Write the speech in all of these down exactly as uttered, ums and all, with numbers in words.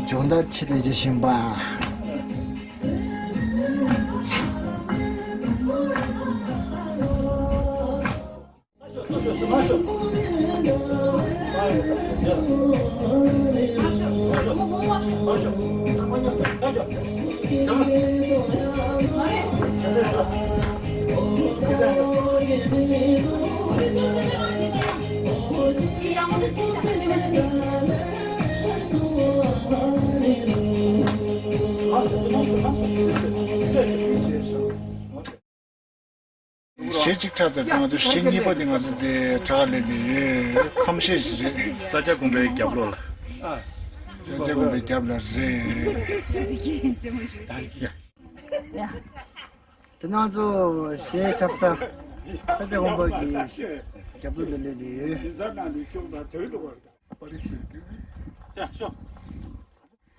སྦྱོང་བརྡར་ཆེད་དུ་བྱེད་བཞིན་པ། གཞས་གཅིག་འཁྲབ་ཚར་དུས་ང་ཚོ་གཞས་གཉིས་པ་དེ་ང་ཚོ་དེ་དྲག་ལས་དེ་ཡོད། ཁམས་གཞས་ཤིག་རེད། ས་སྐྱ་དགོན་པའི་རྒྱབ་ལོགས་ལ། ས་སྐྱ་དགོན་པའི་རྒྱབ་ལ་རེད། དེ་ང་ཚོ་གཞས་འཁྲབ་ས་ས་སྐྱ་དགོན་པ་གི་རྒྱབ་ལོགས་དེ་ལས་དེ་ཡོད།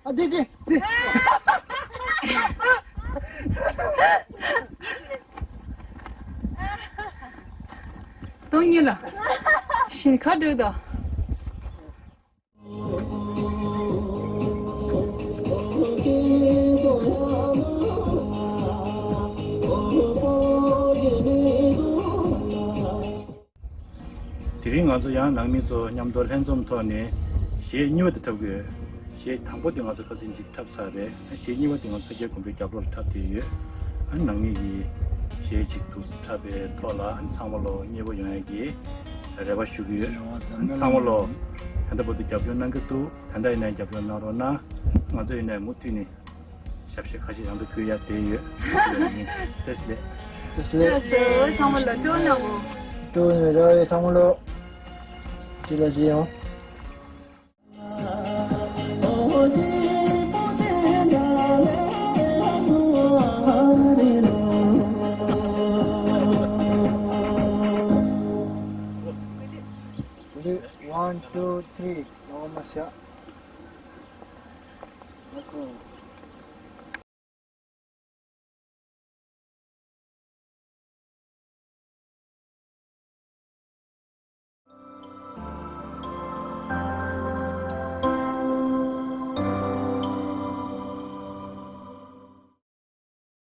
ཨ། དེ་དེ་དེ། སྟོང་ཉིད་ལ་ཞིང་ཁ་འགྲོ་དང་། དེ་རིང་ང་ཚོ་ཡང་ནང་མི་ཚོ་མཉམ་དུ་ལྷན་འཛོམས་ཐོག་ནས་ གཞས་གཉིས་པ་དེ་འཁྲབ་དགོས། གཞས་དང་པོ་དེ་ང་ཚོ་ཁ་སང་གཅིག་འཁྲབ་ཚར་རེད། གཞས་གཉིས་པ་དེ་ང་ཚོ་ས་སྐྱའི་དགོན་པའི་རྒྱབ་ལོགས་ལ་འཁྲབ་བསྡད་ཡོད། ཨ་ནི་ནང་མི་གི་གཞས་གཅིག་ཏུ་འཁྲབ་པའི་ཐོག་ལ་ཨ་ནི་ཚང་མ་ལོ་མཉེས་པོ་ཡོང་ཡ་གི་རེ་བ་ཞུ་གི་ཡོད། ཨ་ནི་ཚང་མ་ལོ་ད་ལྟ་བར་དུ་རྒྱབ་སྐྱོར་གནང་གི་འདུག་ད་ལྟ་ཡིན་ན་རྒྱབ་སྐྱོར་གནང་རོགས་གནང་། ང་ཚོ་ཡིན་ན་མུ་མཐུད་ནས་ཞབས་ཕྱི་ཁ་ཤས་རང་དུ་ཕུལ་ཡ་བསྡད་ཡོད། བཀྲ་ཤིས་བདེ་ལེགས། བཀྲ་ཤིས་བདེ་ལེགས། ཚང་མ་ལ་སྤྲོ་ནག་པོ། སྤྲོ་ནས་ར་ཡོད། ཚང་མ་ལོ་ཅི་ལ་ཅི་ཡོང་། One, two, three. ལོག་མ་ཤག་ལགས་སོ།